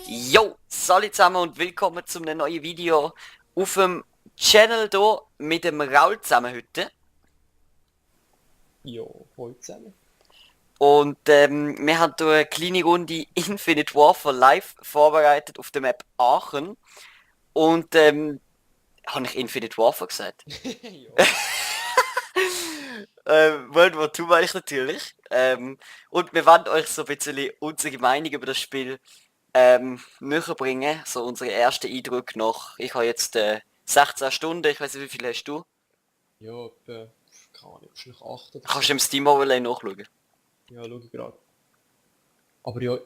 Yo, salut zusammen und willkommen zu einem neuen Video auf dem Channel hier mit dem Raul zusammen heute. Jo, hoi zusammen. Und wir haben hier eine kleine Runde Infinite Warfare Live vorbereitet auf der Map Aachen. Und habe ich Infinite Warfare gesagt? Jo. World War II meine ich natürlich. Und wir wollen euch so ein bisschen unsere Meinung über das Spiel näher bringen. So unsere ersten Eindrücke nach. Ich habe jetzt 16 Stunden, ich weiß nicht, wie viel hast du? Ja, etwa, keine Ahnung, wahrscheinlich 8 oder Kannst so. du im Steam Overlay nachschauen? Ja, schau ich gerade. Aber ja,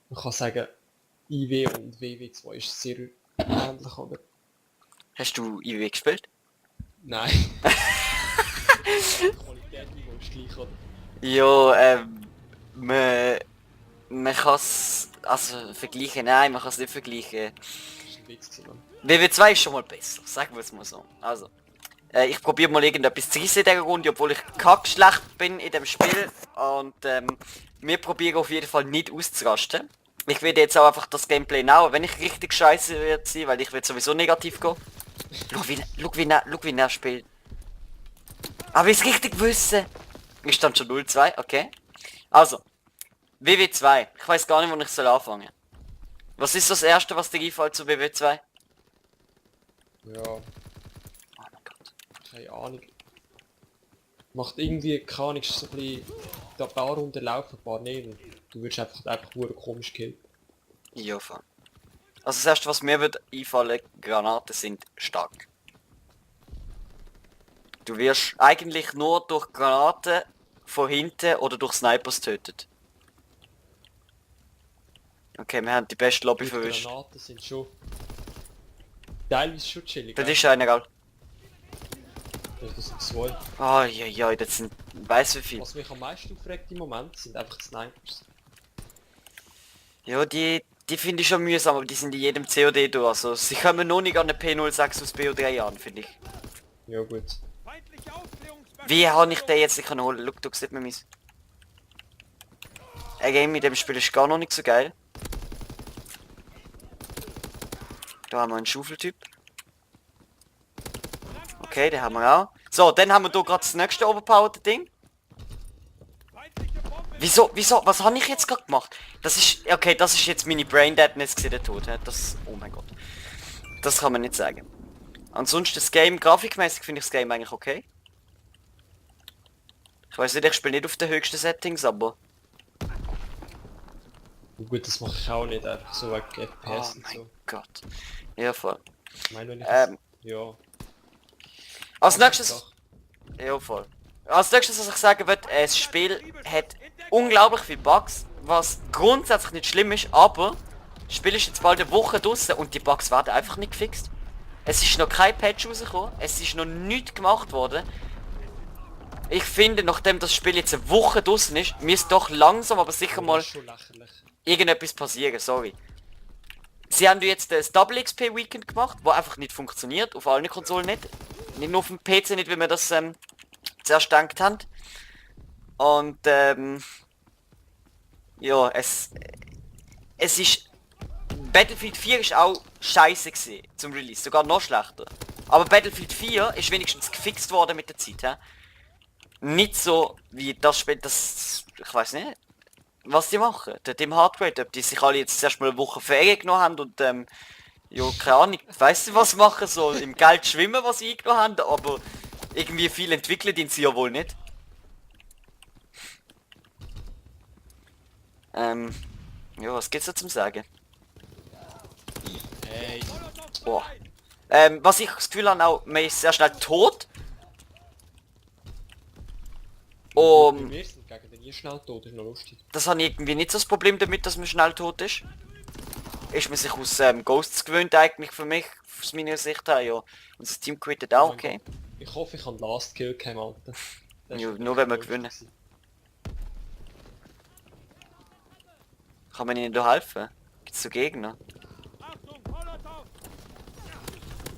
man kann sagen, IW und WW2 ist sehr ähnlich, oder? Hast du IW gespielt? Nein. Die Qualität ist gleich, oder? Ja, man kann es also vergleichen, nein, man kann es nicht vergleichen. Das ist ein Witz gewesen, Mann. WW2 ist schon mal besser, sagen wir es mal so. Also, ich probiere mal irgendetwas zu reissen in dieser Runde, obwohl ich kackschlecht bin in dem Spiel. Und wir probieren auf jeden Fall nicht auszurasten. Ich werde jetzt auch einfach das Gameplay now, wenn ich richtig scheiße werde sein, weil ich werde sowieso negativ gehen. Schau wie er spielt. Aber ich es richtig wissen. Ich stand schon 0-2, okay. Also, WW2. Ich weiß gar nicht, wo ich soll anfangen. Was ist das erste, was dir einfällt zu WW2? Ja, Oh mein Gott. keine Ahnung. Macht irgendwie, keine Ahnung, ist so ein bisschen... Da ein paar Runden laufen, ein paar nicht. Und du wirst einfach hure komisch killen. Ja, voll. Also das erste, was mir wird einfallen, Granaten sind stark. Du wirst eigentlich nur durch Granaten von hinten oder durch Snipers tötet. Okay, wir haben die beste Lobby Die verwischt. Granaten sind schon... teilweise schon chillig. Das gell? ist einer, gell? Ja, das sind zwei. Oh, ja, das sind... Weiss wie viel. Was mich am meisten aufregt im Moment sind einfach die Snipers. Ja, die finde ich schon mühsam, aber die sind in jedem COD durch. Also sie kommen noch nicht an eine P06 aus BO3 an, finde ich. Ja gut. Wie habe ich den jetzt nicht holen? Schau, du siehst mir mein... Ein Game mit dem Spiel ist gar noch nicht so geil. Da haben wir einen Schaufeltyp. Okay, den haben wir auch. So, dann haben wir hier gerade das nächste overpowered Ding. Wieso, was habe ich jetzt gerade gemacht? Das ist, okay, das ist jetzt meine Brain Deadness gewesen, der Tod. Das, oh mein Gott. Das kann man nicht sagen. Ansonsten das Game, grafikmäßig finde ich das Game eigentlich okay. Ich weiß nicht, ich spiele nicht auf den höchsten Settings, aber... Und gut, das mache ich auch nicht, einfach so wegen Oh FPS und mein so. Gott. Ja, voll. Ich meine, wenn ich Ähm, ja. Als das nächstes... ist Ja, voll. Als nächstes, was ich sagen würde, das Spiel hat unglaublich viele Bugs, was grundsätzlich nicht schlimm ist, aber das Spiel ist jetzt bald eine Woche draussen und die Bugs werden einfach nicht gefixt. Es ist noch kein Patch rausgekommen, es ist noch nichts gemacht worden. Ich finde, nachdem das Spiel jetzt eine Woche draussen ist, müsste doch langsam, aber sicher das mal ist schon lächerlich. irgendetwas passieren, sorry. Sie haben jetzt das Double XP Weekend gemacht, wo einfach nicht funktioniert, auf allen Konsolen nicht. Nicht nur auf dem PC nicht, wie wir das zuerst gedacht haben. Und ja, es ist... Battlefield 4 ist auch scheiße gewesen zum Release, sogar noch schlechter. Aber Battlefield 4 ist wenigstens gefixt worden mit der Zeit, hä? Nicht so wie das Spiel, das... ich weiß nicht, was die machen. Der Team Hardgrade, ob die sich alle jetzt erstmal eine Woche Ferien genommen haben und ja, keine Ahnung, weiss nicht, was sie machen soll. Im Geld schwimmen, was sie eingenommen haben, aber irgendwie viel entwickelt sind sie ja wohl nicht. Ja, was gibt's da zum Sagen? Hey, Boah. Was ich das Gefühl habe, auch, man ist sehr schnell tot. bei Um, mir sind gegen den nie schnell tot, ist noch lustig. das habe ich irgendwie nicht so das Problem damit, dass man schnell tot ist. Ist man sich aus Ghosts gewöhnt eigentlich für mich, aus meiner Sicht her, ja. Und das Team quittet auch, Oh mein okay. Gott. Ich hoffe, ich kann Last Kill kein Alter. Das Ja, ist nur wenn wir lustig gewinnen. gewesen. Kann man ihnen da helfen? Gibt's so Gegner?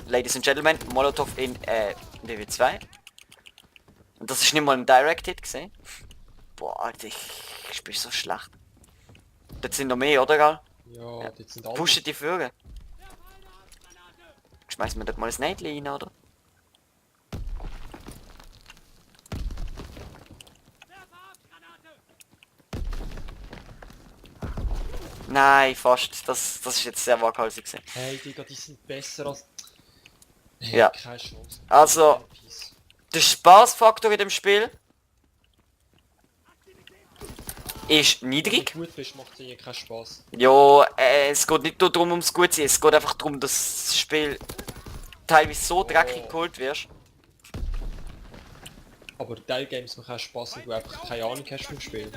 Ladies and Gentlemen, Molotov in WW2. Und das ist nicht mal ein Direct Hit gesehen. Boah, Alter, ich spiele so schlecht. Das sind noch mehr, oder, Gal? Ja, jetzt sind alle. Pushen die Führer. Schmeißen wir dort mal ein Nähtchen rein, oder? Nein, fast. Das ist jetzt sehr waghalsig gewesen. Hey Digga, die sind besser als... Hey, Ja. keine Chance. Also- Peace. Der Spaßfaktor in dem Spiel ist Wenn niedrig. du gut bist, macht es irgendwie keinen Spaß. Ja, es geht nicht nur darum, ums gut zu sein, es geht einfach darum, dass das Spiel teilweise so dreckig geholt wirst. Aber Teilgames machen auch Spaß, wenn du einfach keine Ahnung hast vom Spiel.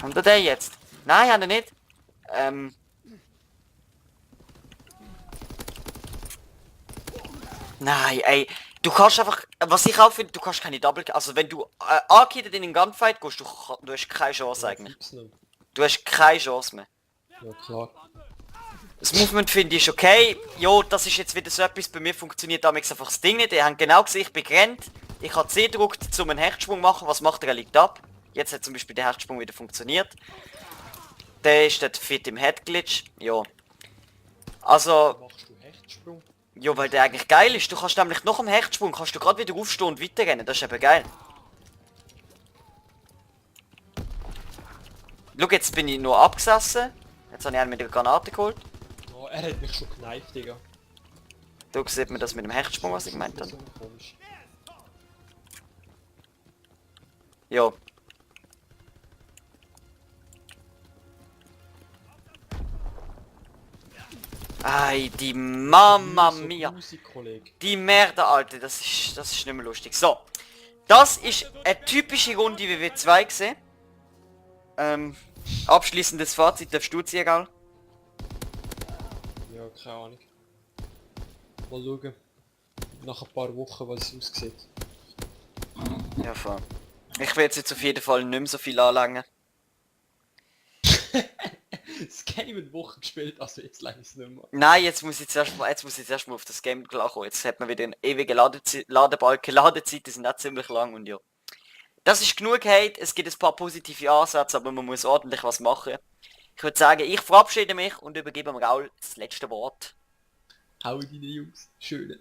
Haben wir den jetzt? Nein, haben wir nicht. Nein, ey. Du kannst einfach, was ich auch finde, du kannst keine Double, also wenn du angehittet in den Gunfight gehst, du hast keine Chance eigentlich. Fliegt's nicht. Du hast keine Chance mehr. Ja klar. Das Movement finde ich ist okay. Jo, das ist jetzt wieder so etwas, bei mir funktioniert damals einfach das Ding nicht. Ihr habt genau gesehen, ich bin gerannt. Ich habe C gedrückt, um einen Hechtsprung zu machen. Was macht er? Er liegt ab. Jetzt hat zum Beispiel der Hechtsprung wieder funktioniert. Der ist dort fit im Head-Glitch. Ja. Also, Machst du Hechtsprung? ja, weil der eigentlich geil ist. Du kannst nämlich nach dem Hechtsprung kannst du gerade wieder aufstehen und weiterrennen. Das ist eben geil. Schau, jetzt bin ich nur abgesessen. Jetzt habe ich einen mit der Granate geholt. Oh, er hat mich schon gekneift, Digga. Da sieht man das mit dem Hechtsprung, was ich gemeint habe. So komisch. Ja. Ei, die Mamma So mia. Musik, Kollege. Die Merde, Alter, das ist nicht mehr lustig. So. Das ist eine typische Runde wie W2 gesehen. Abschließendes Fazit, darfst du ziehen, Gal? Ja, keine Ahnung. Mal schauen. Nach ein paar Wochen, was es aussieht. Ja, voll. Ich will jetzt auf jeden Fall nicht mehr so viel anlangen. Das Game in Wochen gespielt, also jetzt lange es nicht mehr. Nein, jetzt muss ich zuerst mal auf das Game klarkommen. Jetzt hat man wieder einen ewigen Ladebalken. Ladezeiten sind auch ziemlich lang und ja. Das ist genug Hate, es gibt ein paar positive Ansätze, aber man muss ordentlich was machen. Ich würde sagen, ich verabschiede mich und übergebe dem Raul das letzte Wort. Hau deine Jungs. Schöne.